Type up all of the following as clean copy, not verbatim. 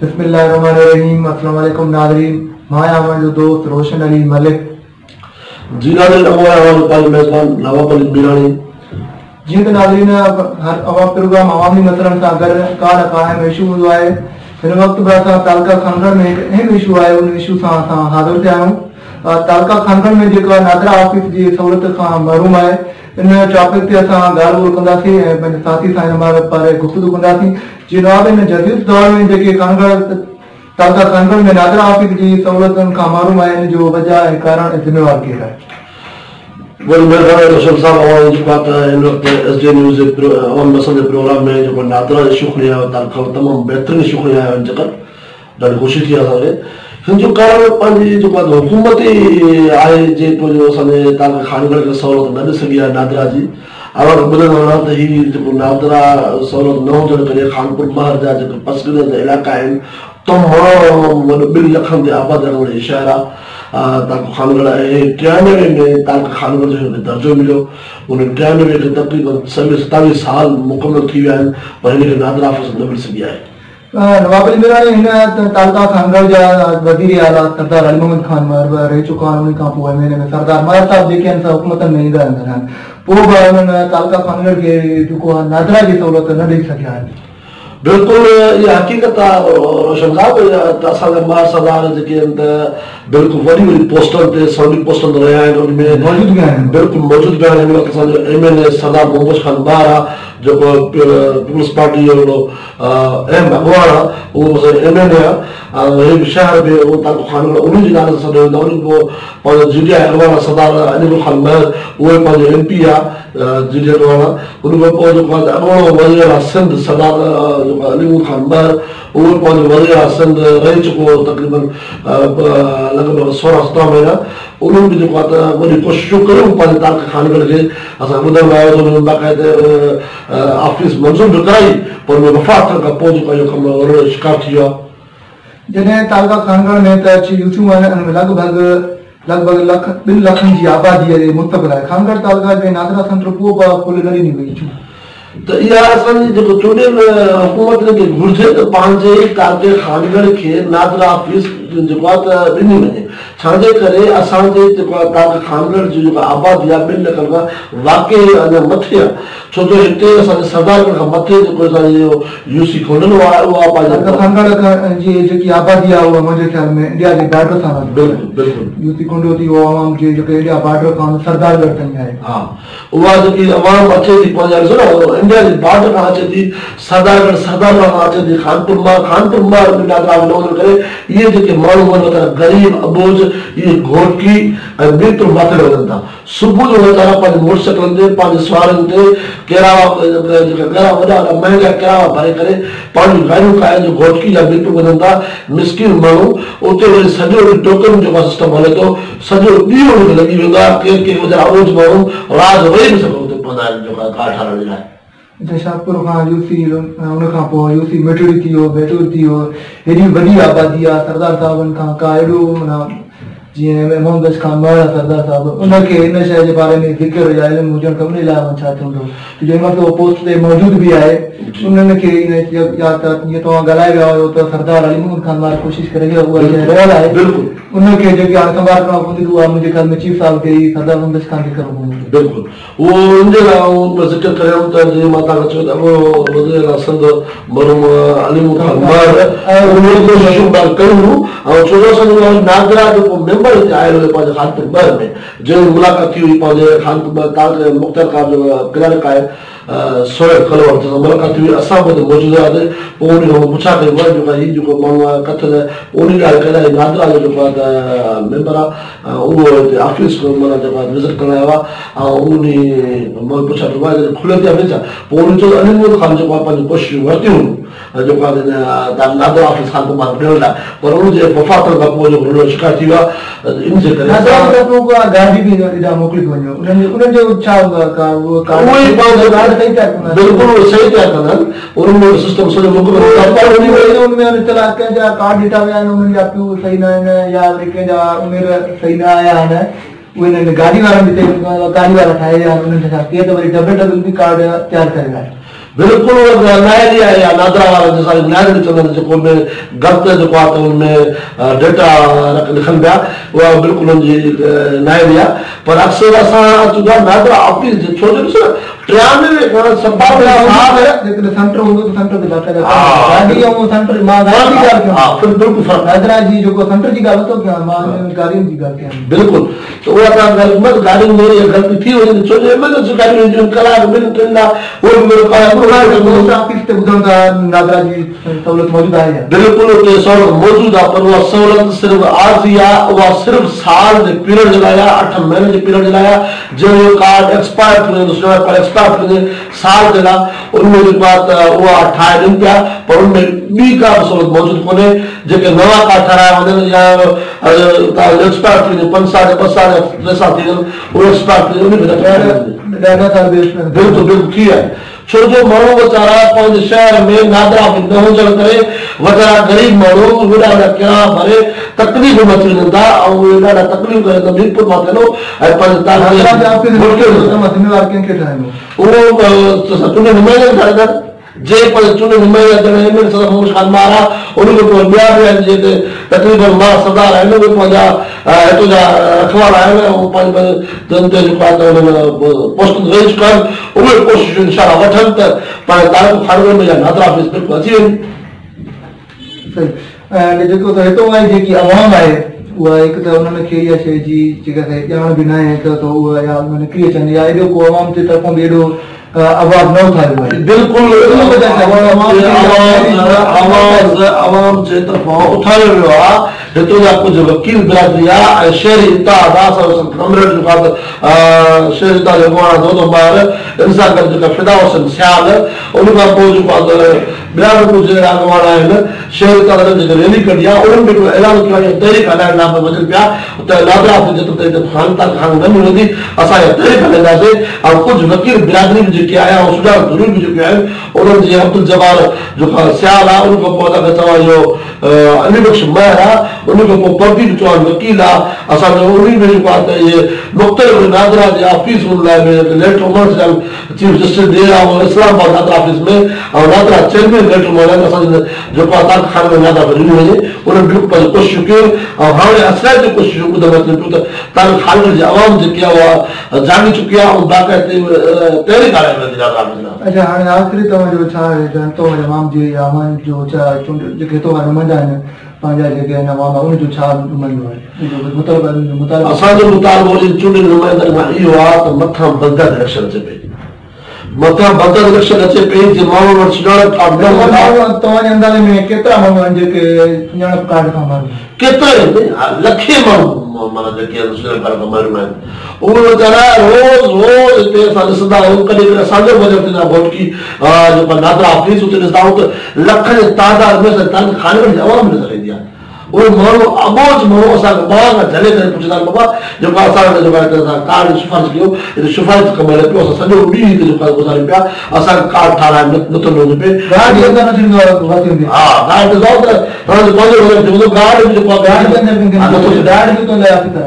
بسم الله الرحمن الرحيم السلام عليڪم ناظرين مان آهيان اوهان جو دوست روشن علي ملڪ. جي ناظرين آئون آهيان اوهان جو پنهنجو ميزبان نواب علي ميراڻي. جيئن ته ناظرين هر اوهان پروگرام عوامي مسئلن سان گڏ ڪا نه ڪا اهم اشو هوندو آهي هن وقت به اسان تعلقه خانڳڙهه ۾ هڪ اهم اشو آهي ان اشو سان اسان حاضر ٿيا آهيون تعلقه خانڳڙهه ۾ جيڪا نادرا آفيس جي سهولت کان محروم آهي ان ٽاپڪ تي اسان ڳالهه ٻولهه ڪنداسين ۽ پنهنجي ساٿي سان ان باري گفتگو ڪنداسين جي نواب هن جديد دور ۾ جيڪي خانڳڙهه تعلقه خانڳڙهه ۾ نادرا آفيس جي سهولتن کان محروم آهي ان جو وجه ۽ ڪارڻ ۽ ذميوار ڪير آهي؟ وڏي مهرباني روشن صاحب اوهان جيڪو آهي ته هن وقت ايس ڊي نيوز جي عوامي مسئلن جي پروگرام ۾ جيڪو نادرا جو اشو کڻي آيا آهيو تعلقه تمام بهترين اشو کڻي آيا آهيو ان چڪر ڏاڍي خوشي ٿي اسان کي هن جو ڪارڻ پنهنجي جيڪو آهي حڪومت ئي آهي جيڪو جو اسان جي تعلقه خانڳڙهه کي سهولت نه ڏئي سگهي آهي نادرا جي اوهان کي ٻڌائيندو هلان ته هي جيڪو نادرا سهولت نه هجڻ ڪري خانپور مهر جا جيڪي پسگردائي جا علائقا آهن تمام وڏو ٻن لکن تي آبادي رکندڙ هي شهر آهي تعلقو خانڳڙهه ۽ 93 ۾ تعلقه خانڳڙهه جو هن کي درجو مليو ان 93 کي تقريبن 27 سال مڪمل ٿي ويا آهن پر هن کي نادرا آفيس نه ملي سگهي آهي. نواب علي ميراڻي هن تعلقه خانڳڙهه جا وزير اعليٰ سردار علي محمد خان مهر به رهي چڪا آهن انهن کان پوء ايم اين اي ۾ سردار مهر صاحب جيڪي آهن سا حڪومتن ۾ ايندا رهندا آهن پوء به انهن تعلقه خانڳڙهه کي جيڪو آهي نادرا جي سهولت نه ڏئي سگهيا آهن. بلڪل اها حقيقت آهي روشن صاحب ته اسان جا مهر سردار جيڪي آهن ته بلڪل وڏي وڏي پوسٽن تي سولي پوسٽن تي رهيا آهن ان ۾ موجود به آهن بلڪل موجود به آهن هن وقت اسان جو ايم اين اي سردار محمد خان مهر آهي جيڪو پيپلز پارٽي جو هڪڙو اهم اڳواڻ آ اهو اسان جو ايم اين اي آ ۽ هي به شهر به اهو تعلقو خانڳڙهه انهي جي نالي سان سڏيو ويندو آ انهي پوء پنهنجو جي ڊي I اڳواڻ آ سردار علي گل خان مهر اهو به پنهنجو ايم پي آ جي ڊي اڳواڻ آ ان کان پوء جيڪو آ اڳوڻو وزير اعليٰ سنڌ سردار جيڪو علي محمد خان مهر اهو به پنهنجو وزير اعليٰ سنڌ رهي چڪو هو تقريبن لڳ ڀڳ 16 17 مهينا انهن به جيڪو آ ته وڏي ڪوششون ڪيون پنهنجي تعلقي خانڳڙهه کي اسان کي ٻڌڻ ۾ آيو ته انهن باقاعده آفيس منظور به ڪرائي پر ان وفات ٿيڻ کان پوء جيڪو آهي اهو ڪم رولڙي جو شڪار ٿي ويو آهي. جڏهن تعلقه خانڳڙهه ۾ ته اچي يوسيون آهن ان ۾ لڳ ڀڳ لڳ ڀڳ لک ٻن لکن جي آبادي تي مشتمل آهي خانڳڙهه تعلقه ۾ نادرا سينٽر پوء به کولي نه ڏني وئي ڇو؟ ته اها اسان جي جيڪو چونڊيل حڪومت کي گهرجي ته پنهنجي تعلقي خانڳڙهه کي نادرا آفيس جيڪو آهي ته ڏني وڃي ڇاجي ڪري اسان جي جيڪو آهي تعلقي خانڳڙهه جي جيڪا آبادي آهي ٻن لکن کان واقعي اڃا مٿي آهي ڇو جو هتي اسان جي سردار ڳڙهه کان مٿي جيڪو اسان جي اهو يو سي کونڊلو آهي اها پنهنجي. تعلقه خانڳڙهه جي جيڪي آبادي آهي اها منهنجي خيال ۾ انڊيا جي بارڊر سان لاڳو آهي. بلڪل بلڪل. يو سي ڪونڊو ٿي اهو عوام جي جيڪي انڊيا بارڊر کان سردار ڳڙهه تائين آهي. ها اها جيڪي عوام اچي ٿي پنهنجا ڏسو نه انڊيا جي بارڊر کان اچي ٿي سردار ڳڙهه سردار ڳڙهه کان اچي ٿي خانپور مهر خانپور مهر ۾ نادرا نه هجڻ ڪري اهي جيڪي ماڻهو آهن ويچارا غريب اٻوجهه اهي گهوٽڪي ۽ ميرپور ماٿيلي وڃن ٿا صبح جو ويچارا پنهنجي موٽر سائيڪلن تي پنهنجي سوارين تي ڪيراوا جيڪا ڳرا وڏا وڏا مهنگا ڪيراوا ڀري ڪري پنهنجون گاڏيون ڪاهي جو گهوٽڪي يا ميرپور وڃن ٿا مسڪين ماڻهو اتي وري سڄو ڏينهن ٽوڪن جو سسٽم هلي ٿو سڄو ڏينهن انهن کي لڳي ويندو آهي ڪي ڪي ويچارا اٻوجهه ماڻهو رات جو رهي به سگهن اتي پوندا آهن جيڪا ڪارڊ ٺاهرائڻ جي لاء. جيئن شاهپور کان يو سي ان کان پوء يو سي مٺڙي ٿي ويو بيٽور ٿي ويو هيڏي وڏي آبادي آ سردار صاحبن کان ڪا اهڙو معنيٰ جيئن محمد بخش خان مهر آ سردار صاحب ان کي ان شيء جي باري ۾ ذڪر يا علم هجڻ کپي ان لاء مان ڇا چوندو جو هن وقت اهو پوسٽ تي موجود به آهي انهن کي ان يا ته جيئن توهان ڳالهائي ويا هيو ته سردار علي محمد خان مهر ڪوشش ڪري رهيو اها شيء رهيل آهي بلڪل ان کي جيڪي هاڻي سنڀال ڪرڻو پوندي ته اها منهنجي خيال ۾ چيف صاحب کي ئي سردار محمد بخش خان کي ڪرڻو پوندو. بلڪل اهو ان جي لاء آئون به ذڪر ڪريم ته جيئن مان توهان کي چيو ته اڳوڻو وزير اعليٰ سنڌ مرحوم علي محمد خان مهر انهن ڪوششون به ڪيون هيون ۽ ڇو جو اسان جو نادرا جو ڪو ميمبر هتي آيل هيو پنهنجي خانپور مهر ۾ جنهن جي ملاقات ٿي هئي پنهنجي خانپور مهر تعلقي مختيار ڪار جو ڪلارڪ آهي سهيل ڪلوڙ جنهن سان ملاقات ٿي هئي اسان به اتي موجود هياسين پوء انهي کان پڇا ڪئي هئي جيڪا هي جيڪو ماڻهو آهي ڪٿي ته انهي ڳالهه ڪئي ته هي نادرا جو جيڪو آهي ته ميمبر آهي اهو هتي آفيس معنيٰ جيڪو آهي وزٽ ڪرڻ آيو آهي ۽ انهي مان پڇا ته ڀاء جڏهن کلي ٿي آفيس پوء انهي چيو ته علي محمد خان جيڪو آهي پنهنجون ڪوششون ورتيون هيون ۽ جيڪو آهي هن نادرا آفيس خانپور مان ڏيڻ لاء پر ان جي وفات ٿيڻ کان پوء جيڪو رولڙو شڪار ٿي ويو آهي ان جي ڪري نادرا جي طرفون ڪا گاڏي به هيڏانهن موڪلي ٿي وڃي انهن جو ڇا هوندو آهي ڪا اهو ڪارڊ اهي پنهنجو ڪارڊ صحيح پيا ڪندا آهن بلڪل اهي صحيح پيا ڪندا آهن انهن ۾ سسٽم سڄو مڪمل هوندو آهي پر انهي ۾ ان ۾ اطلاع ڪنهن جا ڪارڊ ڏٺا ويا آهن انهن جا پيء صحيح نه آهن يا وري ڪنهن جا عمر صحيح نه آيا آهن اهي انهن گاڏي وارن به گاڏي وارا ٺاهي ويا آهن انهن کان ڪي ته وري ڊبل ڊبل به ڪارڊ تيار ڪري ويا آهن. बिल्कुलु नाअहली आहे या नादरा वारनि जे सारी नाअहली चवंदा आहिनि, जेको में ग़लति जेको आहे त हुन में डेटा लिखनि पिया, उहा बिल्कुलु हुनजी नाअहली आहे। पर अक्सर असां अचूं था नादरा ऑफिस, छो जो ॾिसो 93 खां 97 जेकॾहिं सेंटर हूंदो त सेंटर ते बाक़ाइदा गाॾी ऐं सेंटर मां गाॾी जी ॻाल्हि कयां। हा, बिल्कुलु फ़र्क़ु। नादरा जी जेको सेंटर जी ॻाल्हि नथो कयां, मां गाॾियुनि जी ॻाल्हि कयां। बिल्कुलु, त उहा तव्हां ॻाल्हि मत, गाॾियुनि में इहा ग़लती थी वञे, छो जो एमरजेंसी गाॾियूं ईंदियूं आहिनि, कलाक ॿिनि टिनि लाइ उहो बि मेरो ऑफिस ते ॿुधण था नादरा जी सहूलियत मौजूदु आहे? बिल्कुलु उते सहूलियत मौजूदु आहे, पर उहा सहूलियत सिर्फ़ु आर्ज़ी आहे, उहा सिर्फ़ु साल जे पीरियड जे लाइ आहे, 8 महीने जे पीरियड जे लाइ आहे। जंहिंजो कार्ड एक्सपायर थी वञे, कार्ड एक्सपायर थी वञे साल जे लाइ, उन में जेको आहे त उहा ठाहे ॾियनि पिया, पर उन में ॿी का बि सहूलियत मौजूदु कोन्हे। जेके नवां कार्ड ठाराया वञनि या तव्हां एक्सपायर थी वञे 5 साल, 2 साल, 3 साल थी वञनि, उहे एक्सपायर थी वञे, उन खे ॾाढा साल बिल्कुलु बिल्कुलु थी आहे। छो जो माण्हू वीचारा पंहिंजे शहर में नादरा बि न हुजण करे वीचारा ग़रीब माण्हू वॾा वॾा किराया भरे तकलीफ़ में अची वञनि था, ऐं उहे ॾाढा तकलीफ़ करे मीरपुर मां थियनि ऐं पंहिंजे ज़िम्मेवार कंहिंखे ठाहींदो? उहो चुने नुमाइंदनि ठाहींदा, जे पंहिंजे चुने नुमाइंदा जॾहिं एम एल सदर मोहम्मद ख़ान मार आहे, उन खां पोइ ॿिया बि आहिनि जेके तक़रीबन मां सरदार आहिनि, उहे पंहिंजा हितां जा रखवाल आहिनि, ऐं पंहिंजे पंहिंजे ते जेको आहे त हुन पोस्टुनि रही चुका आहिनि, उहे कोशिशूं इनशा वठनि त पंहिंजे तालुको खानगढ़ में नादरा ऑफिस बिल्कुलु अची वञे। सही। ऐं जेको त हितां आहे जेकी अवाम आहे उहा हिकु त हुननि खे इहा शइ जी जेका ॼाण बि न आहे त उहा या निकिरी अचनि, या एॾो को अवाम जे तरफ़ां बि एॾो आवाज़ न उथारियो आहे। बिल्कुलु अवाम जे तरफ़ां उथारियो वियो आहे। हितां जा कुझु वकील बिरादरी आहे ऐं शहरी इतिहाद आहे, असांजो कमरेड जेको आहे शहरी इतिहाद जो अॻवान आहे दोदो ॿार, इन सां गॾु जेका फिदा हुसैन सियाल, उन खां पोइ जेको आहे ॿिया बि कुझु अहिड़ा अॻवान आहिनि शहरी इतिहाद जेके रैली कढी आहे, उन्हनि बि हिकिड़ो ऐलान कयो आहे, तहरीक हलाइण लाइ वञनि पिया त नादरा जेतिरो ताईं खान खान न मिलंदी असां इहा तहरीक हलाईंदासीं। ऐं कुझु वकील बिरादरी बि जेकी आहे ऐं सुजान धुरी बि जेके आहिनि उन्हनि जी अब्दुल जबार जेको सियाल आहे, उन खां पोइ तव्हांखे चवां इहो अली बख़्श महर आहे, उन खां पोइ प्रदीप चौहान वकील आहे असांजो, उन में जेको आहे त इहे मुख़्तलिफ़ नादरा जे ऑफिसुनि लाइ लेटर उमर चीफ जस्टिस ॾे आहे इस्लामाबाद नादरा ऑफिस में, ऐं नादरा चेयरमैन लेटर मोकिलिया असांजे जेको आहे तारीख़ खान में नादरा ॾिनी वञे, उन्हनि बिल्कुलु पंहिंजी कोशिशूं कयूं ऐं हाणे असां जी कोशिशूं ॿुधण अचनि पियूं त तारीख़ खान जी अवाम जेकी आहे उहा जागी चुकी आहे ऐं बाक़ाइदे तहरीक हलाए वञे नादरा ऑफिस लाइ। अच्छा, हाणे आख़िरी तव्हांजो छा आहे तव्हांजे अवाम जी अवाम जो छा चूंड जेके तव्हां नुमाइंदा आहिनि पंहिंजा जेके आहिनि अवाम आहे उनजो छा नुमाइंदो आहे? मुतालिबो असांजो मुतालिबो चूंडियल नुमाइंदनि मां इहो आहे त मथां बदल इलेक्शन अचे पई, मथां बदल इलेक्शन अचे पई, जे माण्हू वटि सुञाणप कार्ड न हूंदो। तव्हांजे अंदाज़े में केतिरा माण्हू आहिनि जेके सुञाणप कार्ड खां महरूम? केतिरा लखे माण्हू माना जेके सुञाणप कार्ड खां महरूम आहिनि, उहे वीचारा रोज़ रोज़ हिते असां ॾिसंदा आहियूं, कॾहिं कॾहिं असांजो बजट थींदो आहे घोटकी जेको नादरा ऑफिस, उते ॾिसंदा आहियूं त लखनि जे तादाद में असां खानगढ़ जी अवाम नज़र ईंदी आहे। उहे माण्हू अबोझ माण्हू असांखे ॿाहिरां खां झले करे पुछंदा आहिनि, बाबा जेको असां जेको आहे असां कार्ड सिफारिश कयो, हिते सिफारिश कम हले पियो, असां सॼो ॾींहुं हिते जेको आहे गुज़ारियूं पिया, असांखे कार्ड ठाराए नथो ॾिनो पए। हा, गार्ड ॾिसो त तव्हांजो पंहिंजो वज़न थी वेंदो, गार्ड बि जेको आहे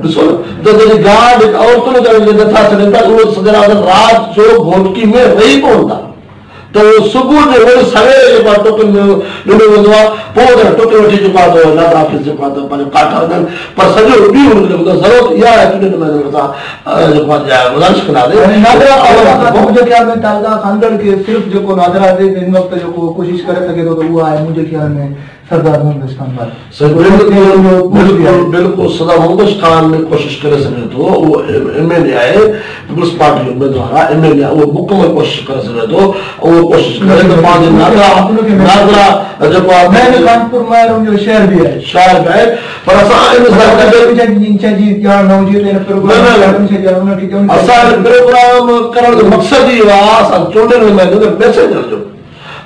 ॾिसो न त जॾहिं गार्ड औरतुनि नथा छॾनि था, उहे सॼा राति जो घोटकी में रही पवनि था, त सुबुह जो वरी सवेरे जेको आहे टोकन ॾिनो वेंदो आहे, पोइ वरी टोकन वठी जेको आहे नादरा ऑफिस जेको आहे पंहिंजो कार्ड ठाहींदा आहिनि, पर सॼो ॾींहुं हुनखे लॻंदो आहे। ज़रूरत इहा आहे चूंडियल नुमाइंदनि सां जेको आहे गुज़ारिश कंदासीं। मुंहिंजे ख़्याल में तालुका खानगढ़ खे सिर्फ़ु जेको नादरा ते हिन वक़्तु जेको कोशिशि करे सघे थो त उहा आहे मुंहिंजे ख़्याल में सरदार मोहम्मद ख़ान। बिल्कुलु बिल्कुलु सरदार मोहम्मद ख़ान में कोशिशि करे सघे थो, उहो एम एल ए आहे, पीपल्स पार्टी जो उमेदवार आहे, एम एल ए आहे, उहो मुकमल कोशिशि करे सघे थो, उहो कोशिशि करे त पंहिंजे नादरा नादरा जेको आहे कानपुर में हुनजो शहर बि आहे, शहर बि आहे, पर असां इन सां गॾु असां प्रोग्राम करण जो मक़सदु इहो आहे, असां चूंडियल नुमाइंदनि खे मैसेज ॾियण जो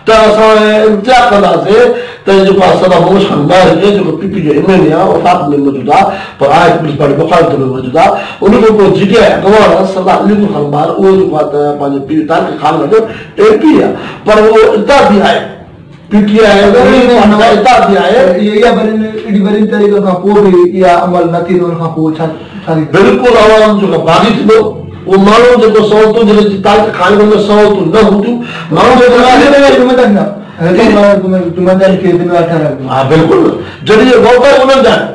त असां इंतज़ार कंदासीं त जेको आहे सदा मोहम्मद ख़ान माहिर खे जेको पी पी जो एम एल ए आहे वफ़ाक़ में मौजूदु आहे, पर आहे पीपल्स पार्टी मुखालिफ़ में मौजूदु आहे, उन खां पोइ जी टी I अॻवान आहे सरदार अली ख़ान माहिर, उहो जेको आहे त पंहिंजे पीउ तारिक़ ख़ान जो एम पी आहे, पर उहो इतिहादी आहे, पी टी I इतिहादी आहे। इहा वरी तरीक़े खां पोइ बि इहा अमल न थींदो, उन खां पोइ छा? बिल्कुलु अवाम जेको बाग़ी थींदो, उहो माण्हू जेको सहूलियतूं जॾहिं तालुके खानगढ़ में सहूलियतूं न हूंदियूं, माण्हू जेको हा बिल्कुलु, जॾहिं वोटर उन्हनि जा आहिनि,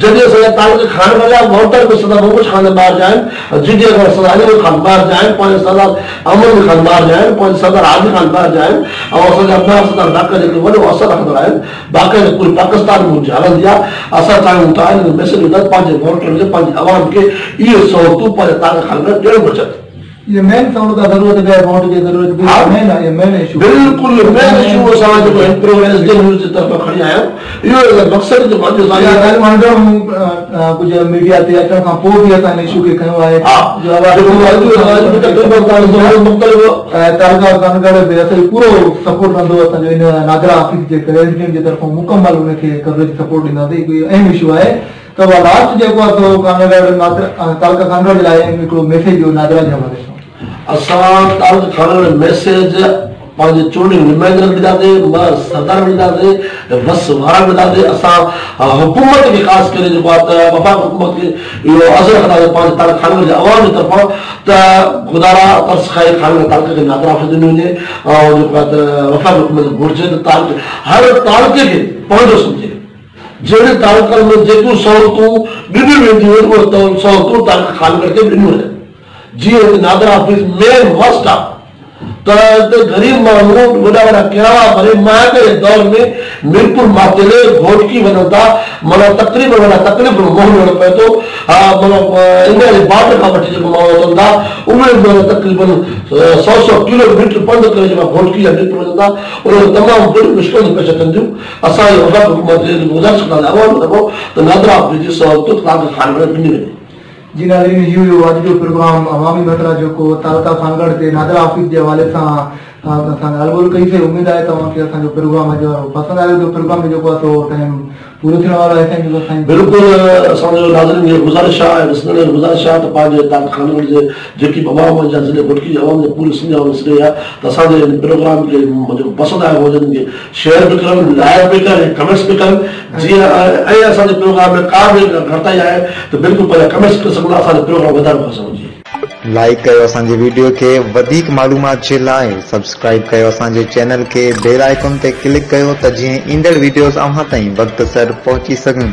जॾहिं असांजा तालुके खानगढ़ जा वोटर बि सरदार मोहम्मद खान ॿाहिरि जा आहिनि, जॾहिं असां सरदार अली खान ॿाहिरि जा आहिनि, पंहिंजे सरदार अहमद खान ॿाहिरि जा आहिनि, पंहिंजे सरदार हाजी खान ॿाहिरि जा आहिनि, ऐं असांजा ॿिया सरदार बाक़ाइदा जेके वॾो असरु रखंदड़ आहिनि, बाक़ाइदा पूरी पाकिस्तान में हुनजी हलंदी आहे। असां चाहियूं था हिन मैसेज ॾियूं था पंहिंजे वोटरनि खे, पंहिंजे अवाम खे इहे सहूलियतूं पंहिंजे तालुके खानगढ़ ॾियणु घुर्जनि। ये मेन सहूलियत ज़रूरत है, वोट की ज़रूरत भी मेन है, ये मेन इशू बिल्कुल मेन इशू। असां जेको हिन प्रोग्राम एस डी न्यूज़ जी तरफ़ खणी आया आहियूं, इहो मक़सदु जेको अॼु असां कुझु मीडिया ते अचण खां पोइ बि असां हिन इशू खे खयो आहे। मुख़्तलिफ़ तालुका खानगढ़ बि असांजो पूरो सपोर्ट रहंदो। असांजो हिन नादरा ऑफिस जे प्रेसिडेंट जे तरफ़ां मुकमल हुनखे कवरेज सपोर्ट ॾींदासीं। हिकु अहम इशू आहे। त लास्ट जेको आहे सो खानगढ़ तालुका खानगढ़ जे लाइ हिकिड़ो मैसेज ॾियो नादरा जे हवाले सां। असां तालुके खानगढ़ मैसेज पंहिंजे चूंडियल नुमाइंदनि खे ॾींदासीं, सरदार ॾींदासीं, वस वारा ॾींदासीं। असां हुकूमत खे ख़ासि करे जेको आहे त वफ़ाक़ हुकूमत खे इहो अर्ज़ु रखंदासीं पंहिंजे तालुके खानगढ़ जे अवाम जी तरफ़ां त ख़ुदारा तरस खाए खानगढ़ तालुके खे नादरा ऑफिस ॾिनो वञे ऐं जेको आहे त वफ़ाक़ हुकूमत घुर्जे त तालुके हर तालुके खे पंहिंजो सम्झे। जहिड़े तालुकनि में जेकियूं सहूलियतूं ॾिनियूं वेंदियूं आहिनि, उहे सहूलियतूं तालुके खानगढ़ खे ॾिनियूं वञनि। जीअं हिते नादरा ऑफिस मेन मस्ट आहे त हिते ग़रीब माण्हू वॾा वॾा किराया भरे महांगाई जे दौर में मीरपुर मातिले घोटकी वञनि था, माना तक़रीबन वॾा तकलीफ़ मुंहुं ॾियणो पए थो। हा माना इंडिया जे बॉर्डर खां वठी जेको माण्हू अचनि था उहे माना तक़रीबन 100-100 किलोमीटर पंधु करे जेका घोटकी या मीरपुर वञनि था, उन्हनि तमामु वॾी मुश्किलुनि पेश अचनि थियूं। असां वफ़ाक़ हुकूमत गुज़ारिश कंदासीं अवाम दफ़ो त नादरा ऑफिस जी सहूलियतूं तव्हांखे खानगढ़ ॾिनी वञे। जी नाज़रीन, इहो हुयो अॼु जो प्रोग्राम अवामी मसला जेको तालुका खानगढ़ ते नादरा ऑफिस जे हवाले सां असां ॻाल्हि ॿोल कईसीं। उमेद आहे तव्हांखे असांजो प्रोग्राम अॼु वारो पसंदि आयो। त प्रोग्राम में जेको आहे सो टाइम पूरो थियण वारो आहे। साईं बिल्कुलु असांजो नाज़रीन खे गुज़ारिश आहे, ॾिसंदड़ खे गुज़ारिश आहे त पंहिंजे तालुका खानगढ़ जे जेकी बि अवाम आहे, ज़िले घोटकी जे अवाम पूरी सिंध अवाम ॾिसी रही आहे त असांजे हिन प्रोग्राम खे जेको पसंदि आयो हुजे खे शेयर बि कनि, लाइक बि कनि, कमेंट्स बि कनि, जीअं ऐं असांजे प्रोग्राम में का बि घटिताई आहे त बिल्कुलु पंहिंजा कमेंट्स करे सघंदा, असांजो प्रोग्राम वधारो कर सघंदी। लाइक कयो असांजी वीडियो खे, वधीक मालूमात जे लाइ सब्सक्राइब कयो असांजे चैनल खे, बेल आइकॉन ते क्लिक कयो त जीअं ईंदड़ वीडियोस अव्हां ताईं वक़्त सर पहुची सघनि।